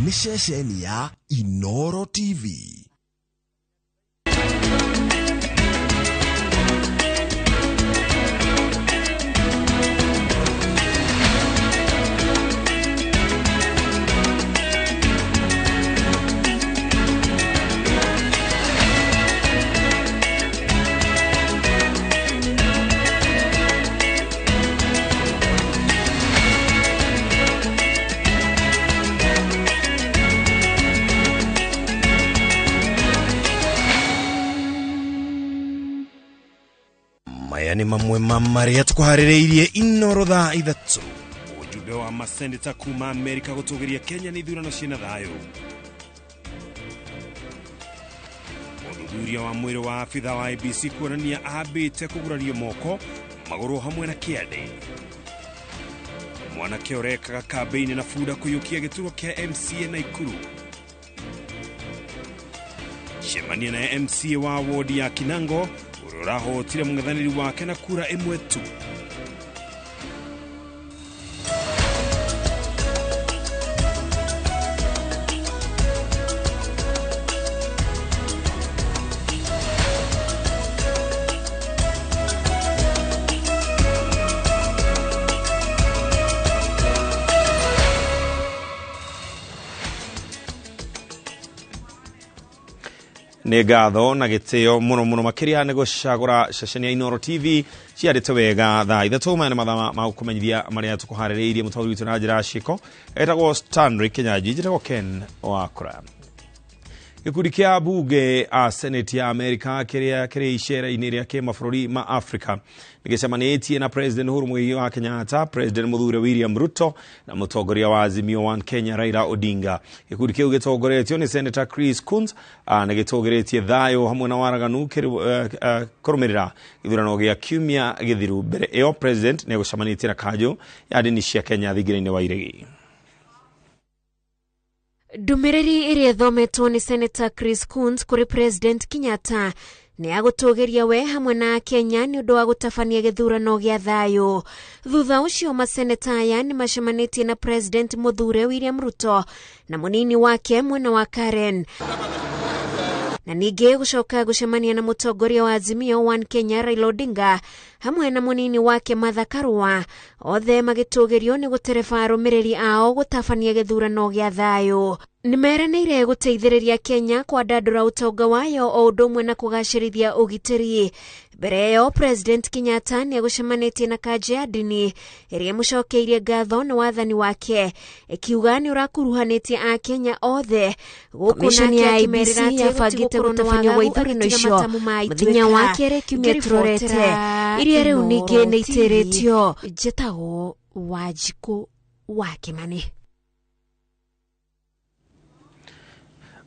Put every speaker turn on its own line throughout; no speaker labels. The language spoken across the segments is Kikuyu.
Nĩ ceceni ya Inoro TV. Maya nĩ mamwe ma marĩa tũkũharĩrĩirie Inoro thaa 3.
Ujumbe wa maseneta kuma Amerika gũtũgĩria Kenya nĩ ithurano ciĩna thayũ. Ũthuthuria wa mwĩrĩ wa abitha wa IEBC kuonania ambĩte kũgurario moko, magũrũ hamwe na kĩande. Mwanake ũrekaga kambĩini na bunda kũiyũkia gĩturwa kĩa MCA Naikuru. Cemania na MCA wa wodi ya Kinango ũrĩa ũrahotire mũng'ethanĩri wake na kura ĩmwe tu.
Nĩ ngatho na gĩtĩo mũno mũno makĩria nĩ gũcagũra ceceni ya Inoro TV ciarĩte wega thaa 3. Maya nĩ mathaa ma gũkũmenyithia marĩa tũkũharĩrĩirie. Mũtaũri witũ na njĩra ya ciĩko etagwo Stanley Kinyanjui, njĩtagwo Ken Wakũra. Gĩkundi kĩa mbunge a Senate ya Amerika kĩrĩa kĩrĩ icera-inĩ rĩa kĩmabũrũri ma Afrika nĩgĩcemanĩtie na President Uhuru Muigai wa Kenyatta, President Mũthure William Ruto na mũtongoria wa Azimio One Kenya Raila Odinga. Gĩkundi kĩu gĩtongoretio nĩ Senator Chris Coons na gĩtũgĩrĩtie thayũ hamwe na waraganu kũrũmĩrĩra gĩthurano gĩa kiumia gĩthiru. Mbere ĩyo President nĩegũcemanĩtie na kanjũ ya ndini cia Kenya thingira-inĩ wa Iregi.
Ndũmĩrĩri ĩrĩa ĩthometwo nĩ Senator Chris Coons kũrĩ President Kenyatta nĩ ya gũtũgĩria we hamwe na Kenya nĩ ũndũ wa gũtabania gĩthurano gĩa thayũ. Thutha ũcio maseneta aya nĩ macemanĩtie na President Mũthure William Ruto na mũnini wake mwena wa Karen, na ningĩ gũcoka gũcemania na mũtongoria wa Azimio One Kenya Raila Odinga hamwe na mũnini wake Martha Karua, othe magĩtũgĩrio nĩ gũtereba arũmĩrĩri ao gũtabania gĩthurano gĩa thayũ. Nĩ meranĩire gũteithĩrĩria Kenya kwandandũra ũtonga wayo o ũndũ ũmwe na kũgacĩrithia ũgitĩri. Mbere ĩyo President Kenyatta nĩ egũcemanĩtie na kanjũ ya ndini ĩrĩa ĩmũcokeirie ngatho nĩ wathani wake, ĩkiuga nĩ ũrakuruhanĩtie Akenya othe. Gũkũ nake akĩmerĩra atĩ yabangĩte gũtabania gwa ithurano icio mũthenya wa kerĩ kiumia tũrorete, iria rĩu ningĩ nĩ itĩrĩtio. Njĩtagwo Wanjikũ wa Kĩmani.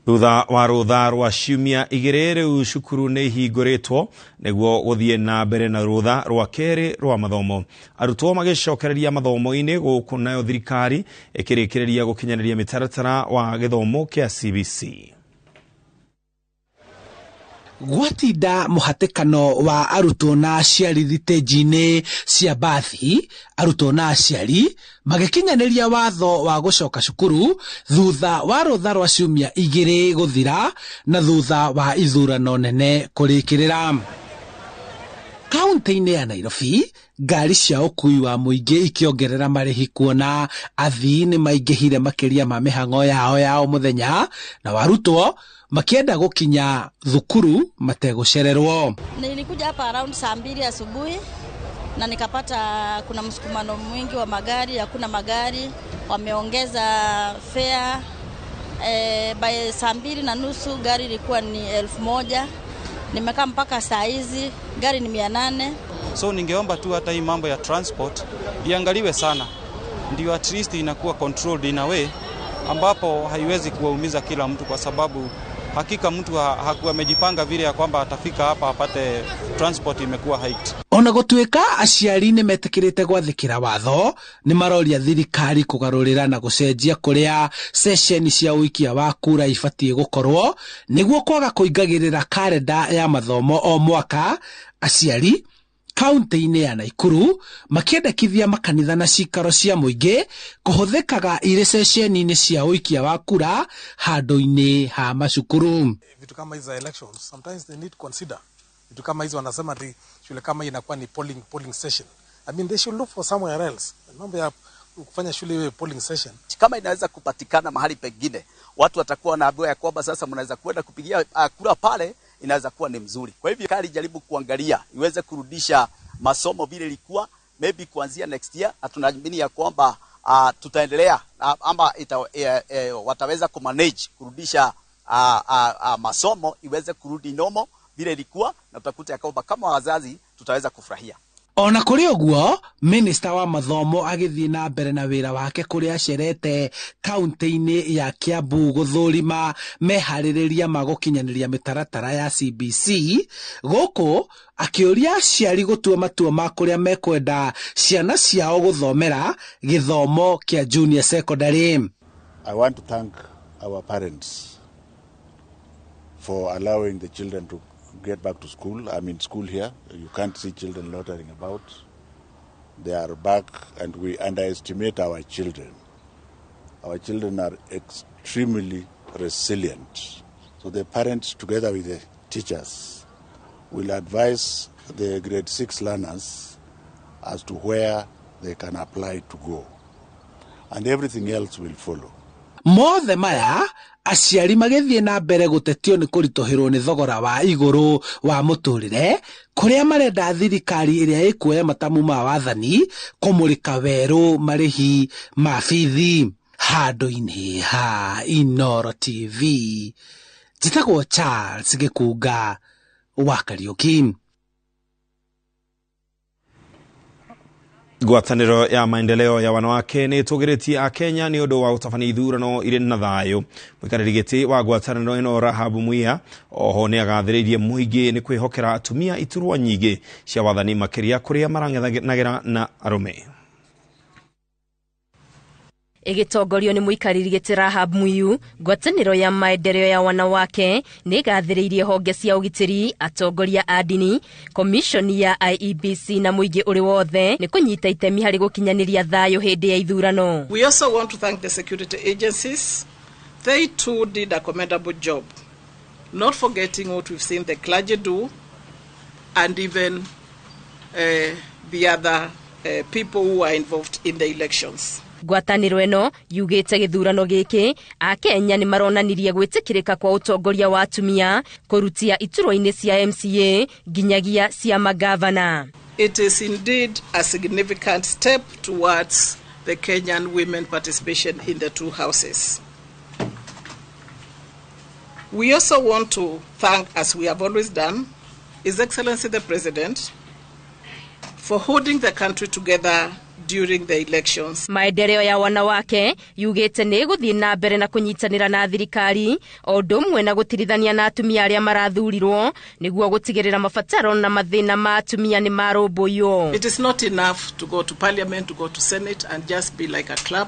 Thutha wa rũtha rwa ciumia 2 rĩu cukuru nĩ ihingũrĩtwo nĩguo gũthiĩ na mbere na rũtha rwa kerĩ rwa mathomo. Arutwo magĩcokereria mathomo-inĩ gũkũ nayo thirikari ĩkĩrĩkĩrĩria gũkinyanĩria mĩtaratara wa gĩthomo kĩa CBC.
Gwatinda mũhatĩkano wa arutwo na aciari thitĩnji-inĩ cia mbathi, arutwo na aciari magĩkinyanĩria watho wa gũcoka cukuru thutha wa rũtha rwa ciumia 2 gũthira na thutha wa ithurano nene kũrĩkĩrĩra. Kaunti-inĩ ya Nairobi, ngari cia ũkui wa mũingĩ ikĩongerera marĩhi kuona athii nĩ maingĩhire makĩria ma mĩhang'o yao ya o mũthenya na warutwo makienda gũkinya thukuru mategũcererwo.
Nilikuja hapa around saa 2 asubuhi na nikapata kuna msukumano mwingi wa magari, hakuna magari, wameongeza fare. By saa 2:30 gari ilikuwa ni 1000. Nimekaa mpaka saa hizi gari ni 800.
So ningeomba tu hata hii mambo ya transport iangaliwe sana, ndio at least inakuwa controlled in a way ambapo haiwezi kuwaumiza kila mtu, kwa sababu hakika mtu hakuwa amejipanga vile ya kwamba atafika hapa apate transport imekuwa hiked.
Ona gũtuĩka aciari nĩ metĩkĩrĩte gwathĩkĩra watho, nĩ maroria thirikari kũgarũrĩra na gũcenjia kũrĩa ceceni cia ũikia wa kura ibatiĩ gũkorwo nĩguo kwaga kũingagĩrĩra karenda ya mathomo o mwaka. Aciari kaunti-inĩ ya Naikuru makĩendekithia makanitha na cikaro cia mũingĩ kũhũthĩkaga irĩ ceceni-inĩ cia ũikia wa kura handũ-inĩ ha macukuru.
Vitu kama hizo elections sometimes they need to consider vitu kama hizo, wanasema ati shule kama hii inakuwa ni polling station. I mean, they should look for somewhere else. Mambo ya kufanya shule iwe polling station
kama inaweza kupatikana mahali pengine, watu watakuwa wanaambiwa ya kwamba sasa mnaweza kwenda kupigia kura pale, inaweza kuwa ni mzuri. Kwa hivyo kali jaribu kuangalia iweze kurudisha masomo vile ilikuwa, maybe kuanzia next year, na tunaamini ya kwamba tutaendelea ama wataweza kumanage kurudisha masomo iweze kurudi normal vile ilikuwa, na tutakuta ya kwamba kama wazazi tutaweza kufurahia.
Ona kũrĩ ũguo, minista wa mathomo agĩthiĩ na mbere na wĩra wake kũrĩa acerete kaunti-inĩ ya Kiambu gũthũrima meharĩrĩria ma gũkinyanĩria mĩtaratara ya CBC, gũkũ akĩũria aciari gũtua matua ma kũrĩa mekwenda ciana ciao gũthomera gĩthomo kĩa junior secondary.
I want to thank our parents for allowing the children to get back to school. I'm in school here. You can't see children loitering about. They are back, and we underestimate our children. Our children are extremely resilient. So the parents, together with the teachers, will advise the grade 6 learners as to where they can apply to go. And everything else will follow.
Mothe maya aciari magĩthiĩ na mbere gũtetio nĩ kũritũhĩrwo nĩ thogora wa igũrũ wa mũtũrĩre kũrĩa marenda thirikari ĩrĩa ĩkuoya matamu ma wathani kũmũrĩka werũ marĩhi ma bithi. Handũ-inĩ ha Inooro TV, njĩtagwo Charles Gĩkunga wa Kariũki.
Ngwatanĩro ya maendeleo ya wanawake nĩ ĩtũgĩrĩtie Akenya nĩ ũndũ wa gũtabania ithurano irĩ na thayũ. Mũikarĩri gĩtĩ wa ngwatanĩro ĩno Rahabu Muia oho nĩ agathĩrĩirie mũingĩ nĩ kwĩhokera atumia iturwa nyingĩ cia wathani makĩria kũrĩa marang'ethanagĩra na arũme.
Ĩgĩtongorio nĩ mũikarĩri gĩtĩ Rahab Muiyu, ngwatanĩro ya maendeleo ya wanawake nĩ ĩgathĩrĩirie honge cia ũgitĩri, atongoria a ndini, komishoni ya IEBC na mũingĩ ũrĩ wothe nĩ kũnyita itemi harĩ gũkinyanĩria thayũ hĩndĩ ya ithurano.
We also want to thank the security agencies. They too did a commendable job, not forgetting what we've seen the clergy do and even the other people who are involved in the elections.
Ngwatanĩro ĩno yugĩte gĩthurano gĩkĩ Akenya nĩ maronanirie gwĩtĩkĩrĩka kwa ũtongoria wa atumia kũrutia iturwa-inĩ cia MCA nginyagia cia magavana.
It is indeed a significant step towards the Kenyan women participation in the two houses. We also want to thank, as we have always done, His Excellency the President for holding the country together during the elections.
Maendeleo ya wanawake yugĩte nĩ ĩgũthiĩ na mbere na kũnyitanĩra na thirikari o ũndũ ũmwe na gũtirithania na atumia arĩa marathurirwo nĩguo gũtigĩrĩra mabataro na mathĩna ma atumia nĩ marũmbũiyo.
It is not enough to go to parliament, to go to senate and just be like a club.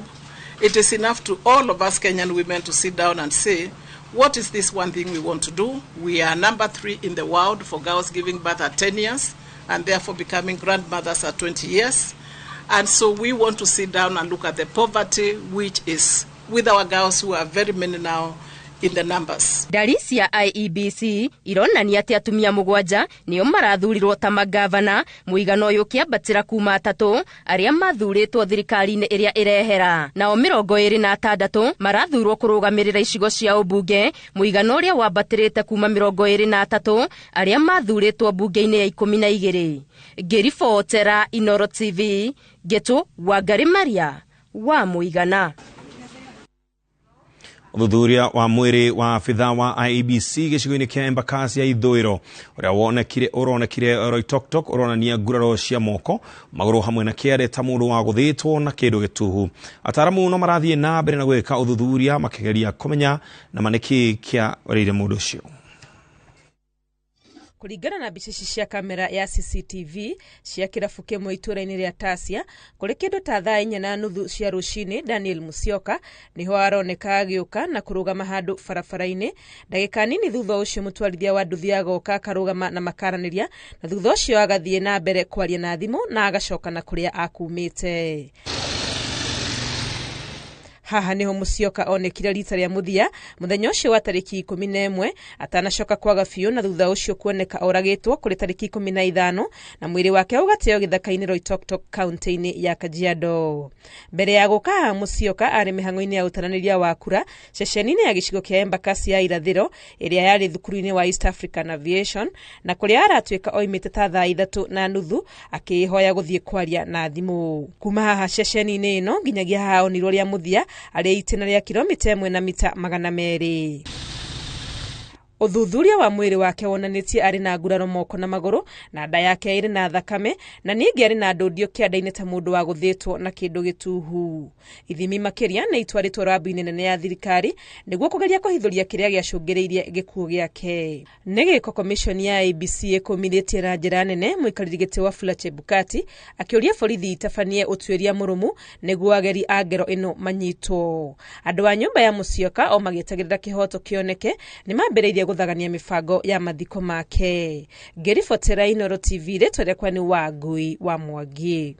It is enough to all of us Kenyan women to sit down and say, what is this one thing we want to do? We are number 3 in the world for girls giving birth at 10 years and therefore becoming grandmothers at 20 years. And so we want to sit down and look at the poverty which is with our girls who are very many now in the numbers.
Ndari cia IEBC ironania atĩ atumia 7 nĩo marathurirwo ta magavana, mũigana ũyũ ũkĩambatĩra kuma 3 arĩa mathurĩtwo thirikari-inĩ ĩrĩa ĩrehera. Nao 26 marathurwo kũrũgamĩrĩra icigo cia ũmbunge, mũigana ũrĩa wambatĩrĩte kuma 23 arĩa mathurĩtwo mbunge-inĩ ya 12. Ngĩribotera Inooro TV, Ngetu Wangari Maria wa Mũigana.
Ũthuthuria wa mwĩrĩ wa abithaa wa IEBC gĩcigo-inĩ kĩa Embakasi ya ithũĩro ũrĩa ũronekire Loitoktok ũronania nguraro cia moko, magũrũ hamwe na kĩande ta mũndũ wa gũthĩtwo na kĩndũ gĩtuhu. Ataaramu no marathiĩ na mbere na gwĩka ũthuthuria makĩgeria kũmenya na ma nĩkĩ kĩarĩire mũndũ ũcio.
Kũringana na mbica ici cia kamera ya CCTV cia kĩrabu kĩmwe itũũra-inĩ rĩa Tasia, kũrĩ kĩndũ ta thaa 4:30 cia rũcinĩ, Daniel Musyoka nĩho aroneka agĩũka na kũrũgama handũ barabara-inĩ. Ndagĩka nini thutha ũcio mũtwarithia wa nduthi agoka akarũgama na makaranĩria, na thutha ũcio agathiĩ na mbere kwaria na thimũ na agacoka na kũrĩa akumĩte. Haha niho Musyoka onekire rita rĩa mũthia mũthenya ũcio wa tarĩki 11 atanacoka kwaga biũ, na thutha ũcio kuoneka oragĩtwo kũrĩ tarĩki 15 na mwĩrĩ wake ũgateo gĩthaka-inĩ Loitoktok kaunti-inĩ ya Kajiado. Mbere ya gũka haha Musyoka arĩ mĩhang'o-inĩ ya ũtaranĩria wa kura ceceni-inĩ ya gĩcigo kĩa Embakasi ya irathĩro ĩrĩa yarĩ thukuru-inĩ wa East African Aviation, na kũrĩa aratuĩka oimĩte ta thaa 3:30 akĩhoya gũthiĩ kwaria na thimũ. Kuma haha ceceni-inĩ ĩno nginyagia haha onirwo rĩa mũthia arĩ itĩna rĩa kilomita 1 na mita 200. Ũthuthuria wa mwĩrĩ wake wonanĩtie arĩ na nguraro moko na magũrũ, na nda yake ĩrĩ na thakame, na ningĩ arĩ na ndũndio kĩanda-inĩ ta mũndũ wa gũthĩtwo na kĩndũ gĩtuhu. Ithimi makĩria nĩ itwarĩtwo rabu-inĩ nene ya thirikari nĩguo kũgeria kũhithũria kĩrĩa gĩacũngĩrĩirie gĩkuũ gĩake. Nĩ gĩko commission ya IEBC ĩkũmithĩtie na njĩra nene mũikarĩri gĩtĩ Wafula Chebukati akĩũria borithi itabanie ũtuĩria mũrũmu nĩguo ageri a ngero ĩno manyitwo. Andũ a nyũmba ya Musyoka o magĩetagĩrĩra kĩhoto kĩoneke nĩ mambĩrĩirie gũthagania mĩbango ya mathiko make. Ngĩribotera Inooro TV, rĩtwa rĩakwa nĩ Wangui wa Mwangi.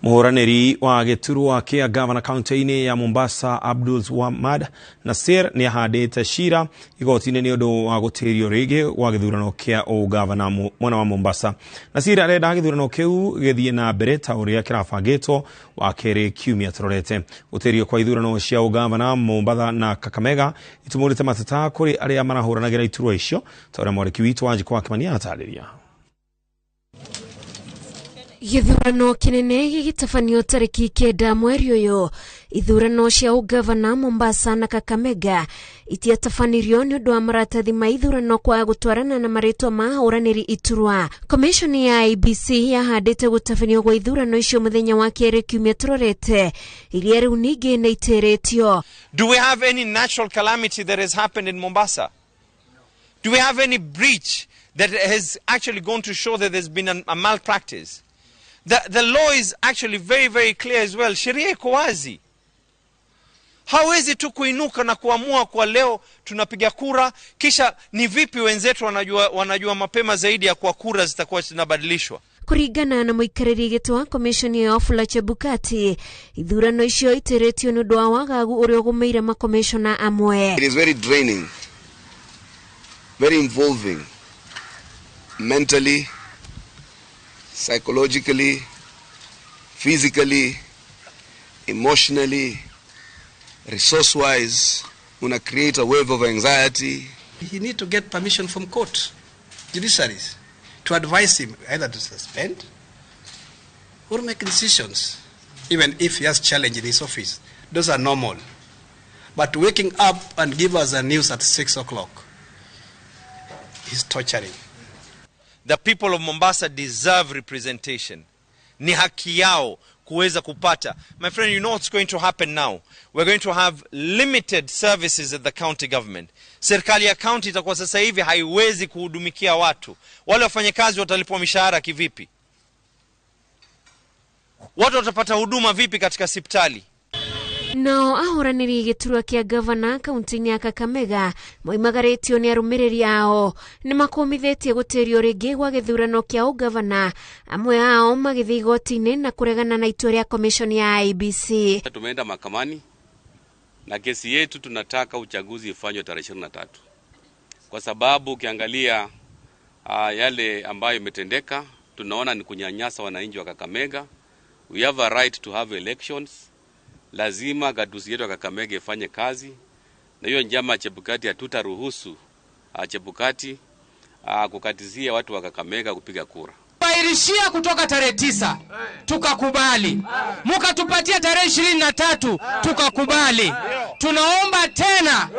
Mũhũranĩri wa gĩturwa kĩa gavana kaunti-inĩ ya Mombasa Abdul Swamad Nasir nĩ ahandĩte cira igoti-inĩ nĩ ũndũ wa gũtĩrio rĩngĩ gwa gĩthurano kĩa ũgavana mwena wa Mombasa. Nasir arenda gĩthurano kĩu gĩthiĩ na mbere ta ũrĩa kĩrabangĩtwo wa kerĩ kiumia tũrorete. Gũtĩrio kwa ithurano cia ũgavana Mombatha na Kakamega itumũrĩte mateta kũrĩ arĩa marahũranagĩra iturwa icio, ta ũrĩa mwandĩki witũ Wanjikũ wa Kĩmani aratarĩria.
Gĩthurano kĩnene gĩgĩtabanio tarĩki 9 mweri ũyũ. Ithurano cia ũgavana Mombasa na Kakamega itiatabanirio nĩ ũndũ wa maratathi ma ithurano kwaga gũtwarana na marĩtwa ma ahũranĩri iturwa. Commission ya IEBC yahandĩte gũtabanio gwa ithurano icio mũthenya wa kerĩ kiumia tũrorete, iria rĩu ningĩ nĩ itĩrĩtio.
Do we have any natural calamity that has happened in Mombasa? Do we have any breach that has actually gone to show that there's been a malpractice? The law is actually very, very clear as well. Sheria iko wazi. Hawezi tu kuinuka na kuamua kwa leo tunapiga kura, kisha ni vipi wenzetu wanajua mapema zaidi ya kwa kura zitakuwa zinabadilishwa.
Kũringana na mũikarĩri gĩtĩ wa commission ya Wafula Chebukati, ithurano icio itĩrĩtio nĩ ũndũ wa wagagu ũrĩa ũgũmĩire makomishona amwe.
It is very draining, very involving, mentally, psychologically, physically, emotionally, resource-wise, una create a wave of anxiety.
He need to get permission from court, judiciaries, to advise him either to suspend or make decisions, even if he has challenge in his office. Those are normal. But waking up and give us a news at 6 o'clock is torturing.
The people of Mombasa deserve representation. Ni haki yao kuweza kupata. My friend, you know what's going to happen now? We're going to have limited services at the county government. Serikali ya county itakuwa sasa hivi haiwezi kuhudumikia watu. Wale wafanyakazi watalipwa mishahara kivipi? Watu watapata huduma vipi katika hospitali?
Nao ahũranĩri gĩturwa kĩa gavana kaunti-inĩ ya Kakamega moimagarĩtio nĩ arũmĩrĩri ao nĩ makũmithĩtie gũtĩrio rĩngĩ gwa gĩthurano kĩa ũgavana, amwe ao magĩthiĩ igoti-inĩ na kũregana na itua rĩa commission ya IEBC.
Tumeenda mahakamani na kesi yetu, tunataka uchaguzi ifanywe tarehe 23 kwa sababu ukiangalia yale ambayo imetendeka, tunaona ni kunyanyasa wananchi wa Kakamega. We have a right to have elections. Lazima gatuzi yetu ya Kakamega ifanye kazi, na hiyo njama Chebukati hatutaruhusu Chebukati kukatizia watu wa Kakamega kupiga kura.
Bairishia kutoka tarehe 9 tukakubali, mukatupatia tarehe 23 tukakubali. Tunaomba tena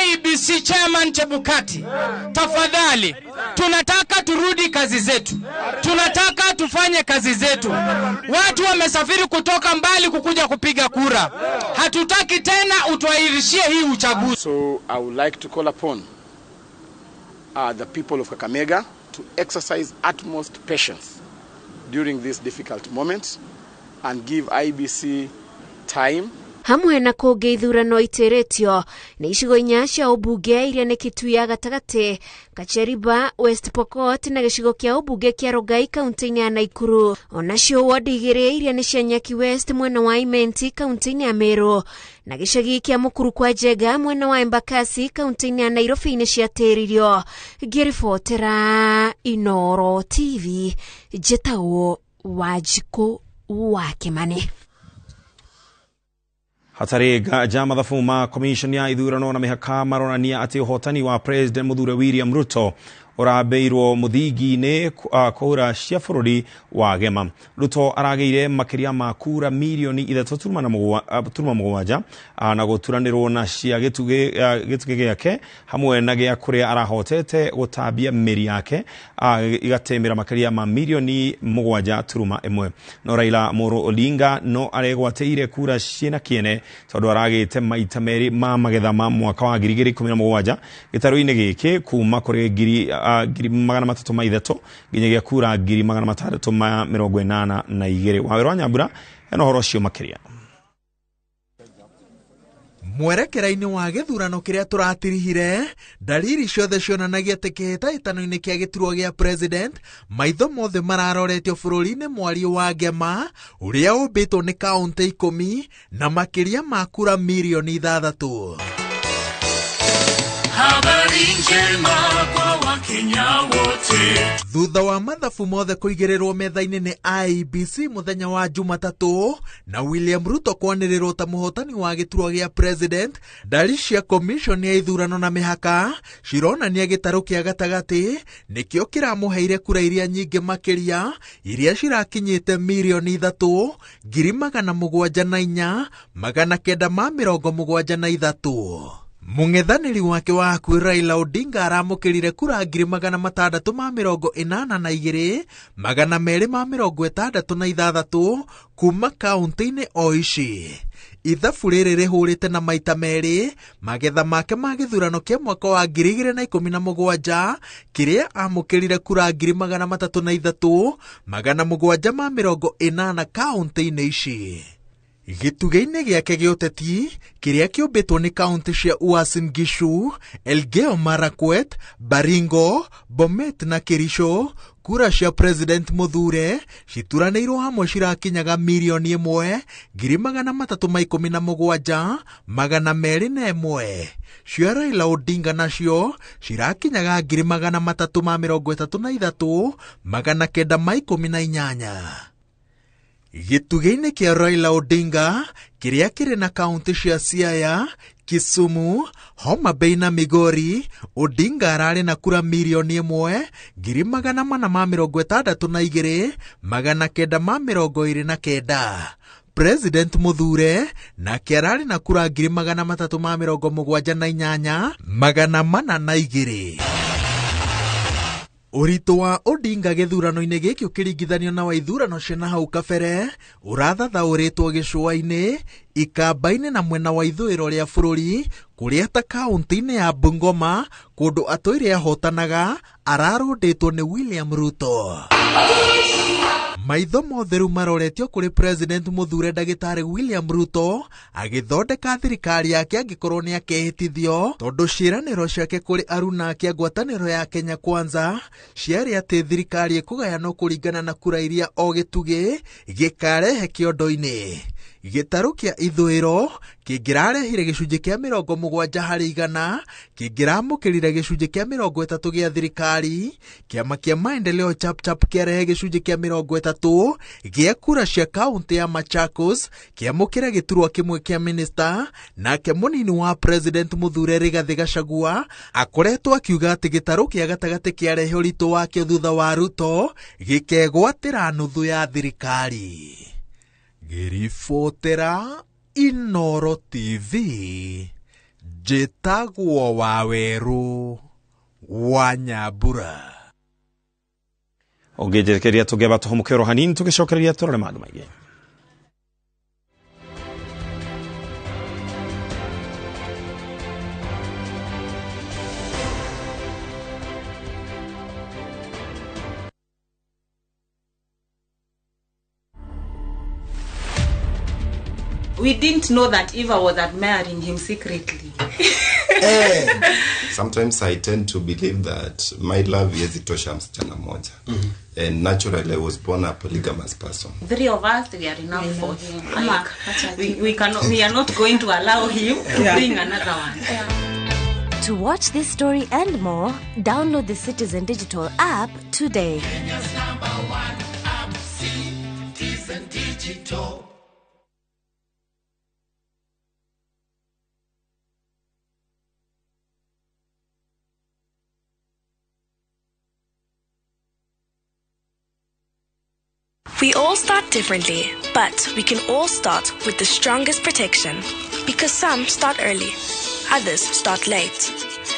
IEBC Chairman Chebukati, tafadhali, tunataka turudi kazi zetu, tunataka tufanye kazi zetu. Watu wamesafiri kutoka mbali kukuja kupiga kura, hatutaki tena utuahirishie hii uchaguzi.
So I would like to call upon the people of Kakamega to exercise utmost patience during this difficult moment and give IEBC time.
Hamwe na kũngĩ ithurano itĩrĩtio nĩ icigo inya cia ũmbunge iria nĩ Kitui ya gatagatĩ, Kacheriba, West Pokot na gĩcigo kĩa ũmbunge kĩa Rongai kaunti-inĩ ya Naikuru. Onacio wodi igĩrĩ iria nĩ cia Nyaki West mwena wa Imenti kaunti-inĩ ya Meru na gĩcagi kĩa Mukuru kwa Njenga mwena wa Embakasi kaunti-inĩ ya Nairobi nĩ ciatĩririo. Ngĩribotera Inooro TV, njĩtagwo Wanjikũ wa Kĩmani.
Hatarĩ nganja mathabu ma commission ya ithurano na mĩhaka maronania atĩ ũhotani wa President Mũthure William Ruto ũrambĩirwo mũthingi-inĩ kura cia bũrũri wa Gema. Ruto aragĩire makĩria ma kura mirioni 3.7 na gũturanĩrwo na cia gĩtugĩ gĩake hamwe na gĩa kũrĩa arahotete gũtambia mĩri yake igatemera makĩria ma mirioni 7.1. No Raila Amolo Odinga no aregwatĩire kura ciĩna kĩene tondũ aragĩte maita merĩ ma magetha ma mwaka wa 2017 gĩtarũ-inĩ gĩkĩ kuma kũrĩ 303 nginyagia kura 682. Wawĩra wa Nyambura ena ũhoro ũcio makĩria.
Mwerekera-inĩ wa gĩthurano kĩrĩa tũratirihire, ndariri ciothe cionanagia atĩ kĩhĩtahĩtano-inĩ kĩa gĩturwa gĩa president maitho mothe mararoretio bũrũri-inĩ mwariĩ wa Ngema ũrĩa ũmbĩtwo nĩ kaũntĩ 10 na makĩria ma kura mirioni 6.
Habari njema kwa Wakenya wote.
Thutha wa mathabu mothe kũigĩrĩrwo metha-inĩ nĩ IEBC mũthenya wa Jumatatũ na William Ruto kwanĩrĩrwo ta mũhotani wa gĩturwa gĩa president, ndari cia commission ya ithurano na mĩhaka cironania gĩtarũ kĩa gatagatĩ nĩkĩo kĩramũheire kura iria nyingĩ makĩria iria cirakinyĩte mirioni 3,704,973. Mũng'ethanĩri wake wa hakuhĩ Raila Odinga aramũkĩrire kura 682,266 kuma kaũntĩ-inĩ o ici. Ithabu rĩrĩ rĩhũrĩte na maita merĩ magetha make ma gĩthurano kĩa mwaka wa 2017 kĩrĩa amũkĩrire kura 303,780 kaũntĩ-inĩ ici. Gĩtugĩ-inĩ gĩake gĩa ũteti kĩrĩa kĩũmbĩtwo nĩ kaũntĩ cia Uasin Gishu, Elgeyo Marakwet, Baringo, Bomet na Kericho, kura cia President Mũthure cituranĩirwo hamwe cirakinyaga mirioni 1,317,201. Cia Raila Odinga nacio cirakinyaga 333,918. Gĩtugĩ-inĩ kĩa Raila Odinga kĩrĩa kĩrĩ na kaũntĩ cia Siaya, Kisumu, Homa Bay na Migori, Odinga ararĩ na kura mirioni 1,462,929. President Mũthure nake ararĩ na kura 378,402. Ũritũ wa Odinga gĩthurano-inĩ gĩkĩ ũkĩringithanio na wa ithurano cia na hau kabere ũrathathaũrĩtwo gĩcũa-inĩ, Ikamba-inĩ na mwena wa ithũĩro rĩa bũrũri kũrĩa ta kaũntĩ-inĩ ya Bungoma kũndũ atũire ahotanaga ararũndĩtwo nĩ William Ruto. Maitho mothe rĩu maroretio kũrĩ President Mũthure Ndagĩtarĩ William Ruto agĩthondeka thirikari yake angĩkorwo nĩ akehĩtithio tondũ ciĩranĩro ciake kũrĩ aruna ake a ngwatanĩro ya Kenya Kwanza ciarĩ atĩ thirikari ĩkũgayanwo kũringana na kura iria o gĩtugĩ gĩkarehe kĩondo-inĩ. Gĩtarũ kĩa ithũĩro kĩngĩrarehire gĩcunjĩ kĩa 70% kĩngĩramũkĩrire gĩcunjĩ kĩa 30 gĩa thirikari. Kĩama kĩa Maendeleo Chapchap kĩarehe gĩcunjĩ kĩa 30 gĩa kura cia kaũntĩ ya Machakos kĩamũkĩre gĩturwa kĩmwe kĩa minista. Nake mũnini wa President Mũthure Rigathĩ Gachagua akoretwo akiuga atĩ gĩtarũ kĩa gatagatĩ kĩarehe ũritũ wakĩo thutha wa Ruto gĩkegwatĩra nuthu ya thirikari. Ngĩribotera Inooro TV, njĩtagwo Wawerũ wa Nyambura.
Ũngĩnjĩtĩkĩria tũngĩamba tũhũmũke oro hanini tũgĩcokereria tũrore maũndũ maingĩ.
We didn't know that Eva was admiring him secretly.
Sometimes I tend to believe that my love haiwezi tosha msichana moja. And naturally I was born a polygamous person.
Three of us, we are enough for him. Like, we cannot, we are not going to allow him to bring another one.
To watch this story and more, download the Citizen Digital app today.
Kenya's number one app, Citizen Digital.
We all start differently, but we can all start with the strongest protection. Because some start early, others start late.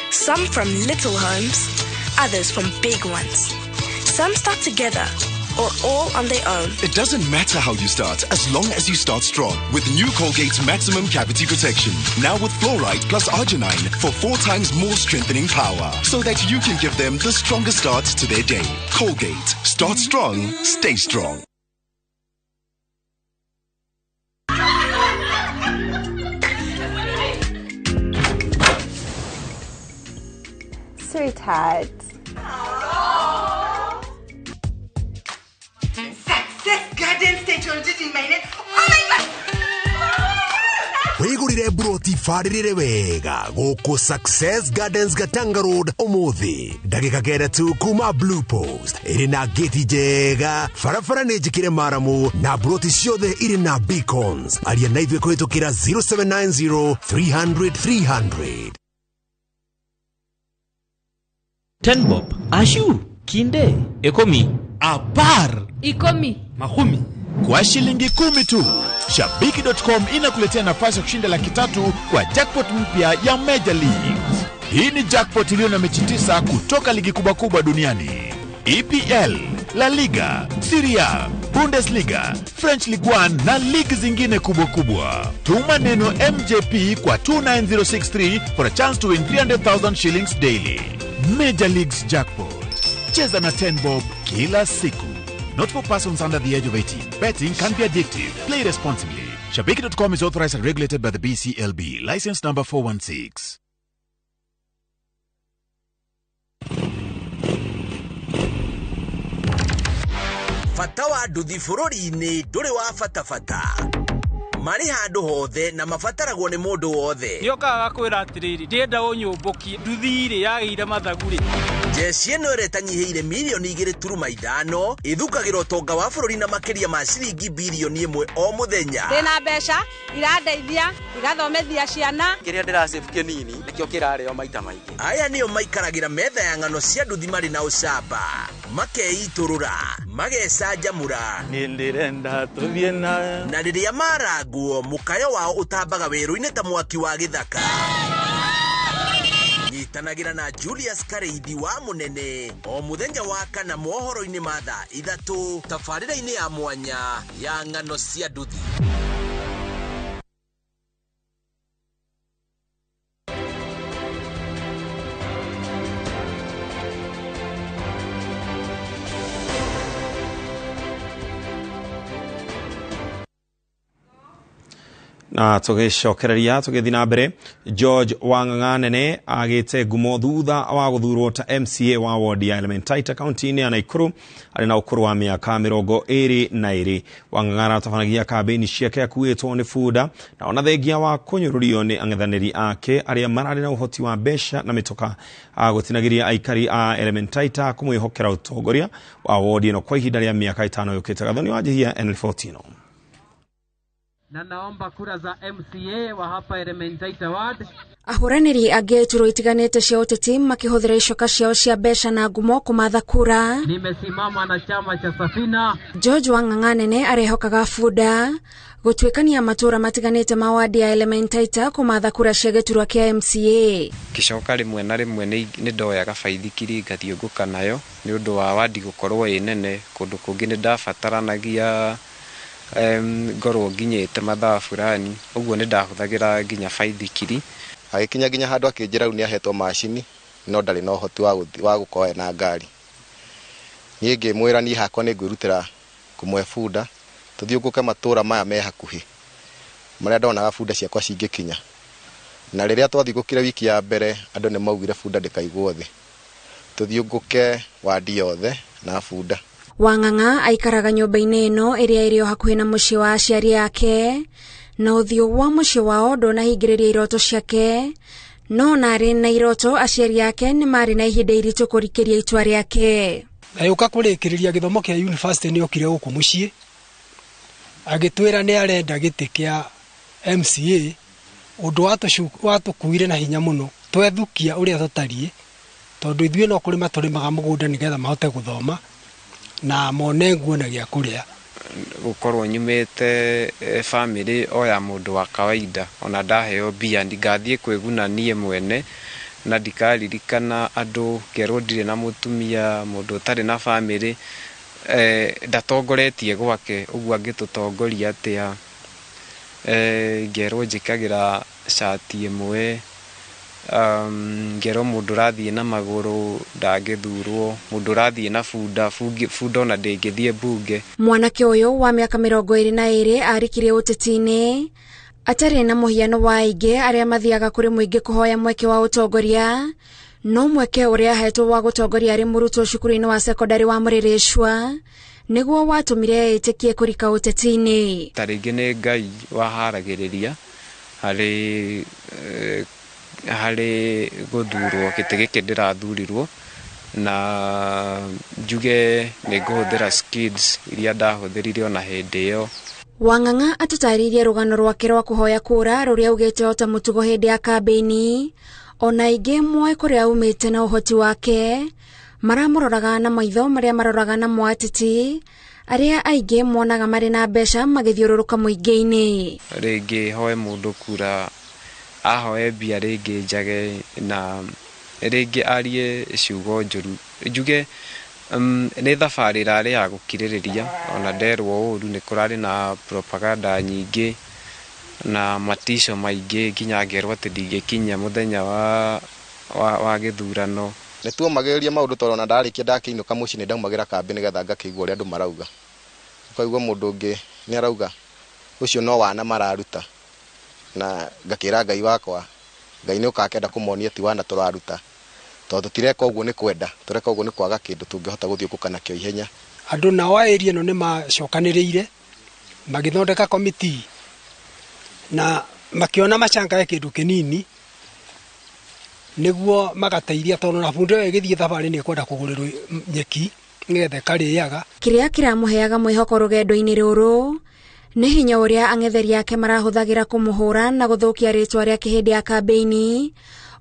Some from little homes, others from big ones. Some start together or all on their own.
It doesn't matter how you start, as long as you start strong with new Colgate's Maximum Cavity Protection. Now with fluoride plus arginine for 4 times more strengthening power, so that you can give them the strongest start to their day. Colgate. Start strong, stay strong.
Sweetheart.
Success Garden State in my name. Oh my God!
Wigurire broti barĩrĩre wega gũkũ Success Gardens Gatanga Road ũmũthĩ ndagĩka 9 tu kuma Blue Post ĩrĩ na gĩti njega, barabara nĩ njĩkĩre maramu na broti ciothe irĩ na beacons. Aria na ithuĩ kũhĩtũkĩra 0790 300 300.
10 bob, ashu, kinde, ekomi,
apar,
ikomi,
mahumi.
Kwa shilingi 10 tu, Shabiki.com inakuletea nafasi ya kushinda 300,000 kwa jackpot mpya ya Major Leagues. Hii ni jackpot iliyo na mechi 9 kutoka ligi kubwa kubwa duniani: EPL, La Liga, Serie A, Bundesliga, French Ligue 1 na ligi zingine kubwa kubwa. Tuma neno MJP kwa 29063 for a chance to win 300,000 shillings daily. Major Leagues Jackpot. Cheza na 10 bob kila siku. Not for persons under the age of 18. Betting can be addictive. Play responsibly. Shabiki.com is authorized and regulated by the BCLB. License number 416.
Bata wa nduthi bũrũri-inĩ ndũrĩ wa bata bata. Marĩ handũ hothe na mabataragwo nĩ mũndũ wothe.
Nĩokaga gakwĩra atĩrĩrĩ, ndĩrenda ũnyũmbũkie nduthi rĩ yagĩire mathagu rĩ.
Jeshi ĩno ĩrĩa ĩtanyihĩire mirioni 2.5 ĩthukagĩra ũtonga wa bũrũri na makĩria ma ciringi birioni 1 o mũthenya.
Ndĩna mbeca irandeithia igathomithia ciana.
Kĩrĩa ndĩrasave kĩnini nĩkĩo kĩrarĩo maita maingĩ.
Aya nĩo maikaragĩra metha ya ng'ano cia nduthi marĩ na ũcamba, makeitũrũra, magecanjamũra.
Niĩ ndĩrenda tũthiĩ nawe.
Na rĩrĩa marangwo mũkayo wao ũtambaga werũ-inĩ ta mwaki wa gĩthaka. Nyitanagĩra na Julius Kareithi wa Mũnene o mũthenya wa kana mohoro-inĩ ma thaa 3 tabarĩra-inĩ ya mwanya ya ng'ano cia nduthi.
Na tũgĩcokereria tũgĩthiĩ na mbere, George Wang'ang'a Nene agĩte ngumo thutha wa gũthurwo ta MCA wa ward ya Elementaita kaunti-inĩ ya Nakuru arĩ na ũkũrũ wa mĩaka 22. Wang'ang'a aratabanagia kambĩini ciake akuĩtwo nĩ bunda na ona thengia wa kũnyũrũrio nĩ ang'ethanĩri ake arĩa mararĩ na ũhoti wa mbeca na mĩtoka gũtinagĩria aikari a Elementaita kũmwĩhokera ũtongoria wa ward ĩno kwa ihinda rĩa mĩaka 5 yũkĩte. Gathoni wa Njihia, NL14.
Na naomba kura za MCA wa hapa Elementaita Ward.
Ahũranĩri angĩ iturwa itiganĩte cia ũteti makĩhũthĩra icoka ciao cia mbeca na ngumo kũmatha kura.
Nimesimama na chama cha Safina.
George Wang'ang'a Nene arehokaga bunda gũtuĩkania matũra matiganĩte ma wadi ya Elementaita kũmatha kura cia gĩturwa kĩa MCA.
Ngĩcoka rĩmwe na rĩmwe nĩ ndoyaga baithikiri ngathiũngũka nayo nĩ ũndũ wa wadi gũkorwo ĩ nene. Kũndũ kũngĩ nĩ ndabataranagia ngorwo nginyĩte mathaa fulani, ũguo nĩ ndahũthagĩra nginya baithikiri.
Agĩkinya nginya handũ akĩnjĩra rĩu nĩ ahetwo macini no ndarĩ na ũhoti wa gũkorwo ena ngari. Niĩ ngĩmwĩra niĩ hakwa nĩ ngwĩrutĩra kũmũhe bunda tũthiũngũke matũra maya me hakuhĩ Marĩa ndonaga bunda ciakwa cingĩkinya. Na rĩrĩa twathigũkire wiki ya mbere andũ nĩ maugire bunda ndĩkaigwo thĩ. Tũthiũngũke wadi yothe na bunda.
Wang'ang'a aikaraga nyũmba-inĩ ĩno ĩrĩa ĩrĩ o hakuhĩ na mũciĩ wa aciari ake, na ũthiũ wa mũciĩ wao ndũnahingĩrĩria iroto ciake. No ona arĩ na iroto, aciari ake nĩ marĩ na ihinda iritũ kũrikĩria itua rĩake.
Agĩũka kũrĩkĩrĩria gĩthomo kĩa university nĩ okire gũkũ mũciĩ agĩtwĩra nĩ arenda gĩtĩ kĩa MCA, ũndũ watũkuire na hinya mũno twethukia ũrĩa tũtariĩ, tondũ ithuĩ no kũrĩma tũrĩmaga mũgũnda nĩgetha mahote gũthoma na mone nguo na gĩa kũrĩa.
Gũkorwo nyumĩte family o ya mũndũ wa kawaida, ona ndaheo mbia ngathiĩ kwĩguna niĩ mwene na ndikaririkana andũ ngerwo ndirĩ na mũtumia, mũndũ ũtarĩ na family, ndatongoretie gwake ũguo angĩtũtongoria atĩa. Ngerwo njĩkagĩra cati ĩmwe, ngerwo mũndũ ũrathiĩ na magũrũ ndangĩthurwo, mũndũ ũrathiĩ na bunda, bunda ona ndĩngĩthiĩ mbunge.
Mwanake ũyũ wa mĩaka 22 arĩkirie ũteti-inĩ atarĩ na mũhiano wa aingĩ arĩa mathiaga kũrĩ mũingĩ kũhoya mweke wa ũtongoria, no mweke ũrĩa ahetwo wa gũtongoria arĩ mũrutwo cukuru-inĩ wa sekondari wa Mũrĩrĩcua nĩguo watũmire etĩkie kũrika ũteti-inĩ.
Ta rĩngĩ nĩ Ngai waharagĩrĩria harĩ harĩ gũthurwo gĩtĩ gĩkĩ ndĩrathurirwo, na njuge nĩ ngũhũthĩra skills iria ndahũthĩrire ona hĩndĩ ĩyo.
Wang'ang'a atũtarĩirie rũgano rwake rwa kũhoya kũra rũrĩa augĩte o ta mũtugo hĩndĩ ya kambĩini, ona aingĩ moĩ kũrĩa aumĩte na ũhoti wake maramũroraga na maitho marĩa maroraga na mwatiti arĩa aingĩ monaga marĩ na mbeca magĩthiũrũrũka mũingĩ-inĩ.
Rĩngĩ hoe mũndũ kura ahoe mbia rĩngĩ njage na rĩngĩ arie ciugo njũru, njuge nĩ thabarĩ ĩrarĩ ya gũkirĩrĩria, ona nderwo ũru nĩ kũrarĩ na propaganda nyingĩ na matico maingĩ nginya ngerwo atĩ ndingĩkinyia mũthenya wa gĩthurano.
Nĩ tuomagĩrĩria maũndũ tondũ ona ndarĩkia ndakĩinũka mũciĩ nĩ ndaumagĩra kambĩ nĩgetha ngakĩigua ũrĩa andũ marauga. Ũkaigua mũndũ ũngĩ nĩ arauga ũcio no wana mararuta, na ngakĩra Ngai wakwa, Ngai nĩ ũkakenda kũmonia ti wana tũraruta, tondũ tũtireka ũguo nĩ kwenda, tũreka ũguo nĩ kwaga kĩndũ tũngĩhota gũthiũngũka nakĩo ihenya.
Andũ nao a area ĩno nĩ macokanĩrĩire magĩthondeka committee na makĩona macangage kĩndũ kĩnini nĩguo magateithia, tondũ na bunda ĩyo ĩgĩthiĩ thabarĩ nĩ ĩkwenda kũgũrĩrwo nyeki nĩgetha ĩkarĩaga.
Kĩrĩa kĩramũheaga mwĩhoko rũgendo-inĩ rũrũ nĩ hinya ũrĩa ang'etheri ake marahũthagĩra kũmũhũra na gũthũkia rĩtwa rĩake hĩndĩ ya kambĩini,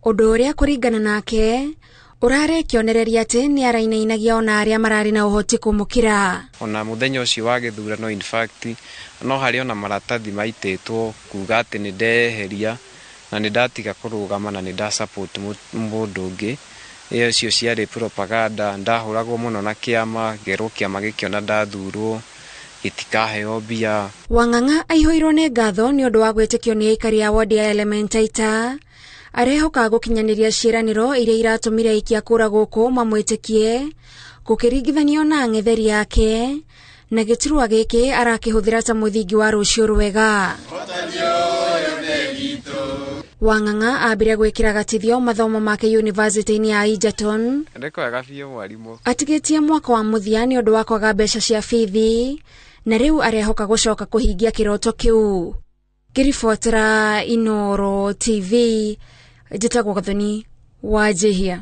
ũndũ ũrĩa kũringana nake ũrarĩ kĩonereria atĩ nĩ arainainagia ona arĩa mararĩ na ũhoti kũmũkĩra.
Ona mũthenya ũcio wa gĩthurano in fact no harĩ ona maratathi maitĩtwo kuga atĩ nĩ ndeyeheria na nĩ ndatiga kũrũgama na nĩ nda support mũndũ ũngĩ. Ĩyo cio ciarĩ propaganda, ndahũragwo mũno na kĩama, ngerwo kĩama gĩkĩona ndathurwo gĩtikaheo mbia.
Wang'ang'a aihũirwo nĩ ngatho nĩ ũndũ wa gwĩtĩkio nĩ aikari a wodi ya Elementaita, arehoka gũkinyanĩria ciĩranĩro iria iratũmire aikia kura gũkũ mamwĩtĩkie gũkĩringithanio na ang'etheri ake, na gĩturwa gĩkĩ arakĩhũthĩra ta mũthingi wa rũciũ rwega. Wang'ang'a ambire gwĩkĩra gatithio mathomo make yunivasĩtĩ-inĩ ya Egerton atigĩtie mwaka wa mũthia nĩ ũndũ wa kwaga mbeca cia bithi, na rĩu arehoka gũcoka kũhingia kĩroto kĩu. Ngĩribotera Inooro TV, njĩtagwo Gathoni wa Njihia.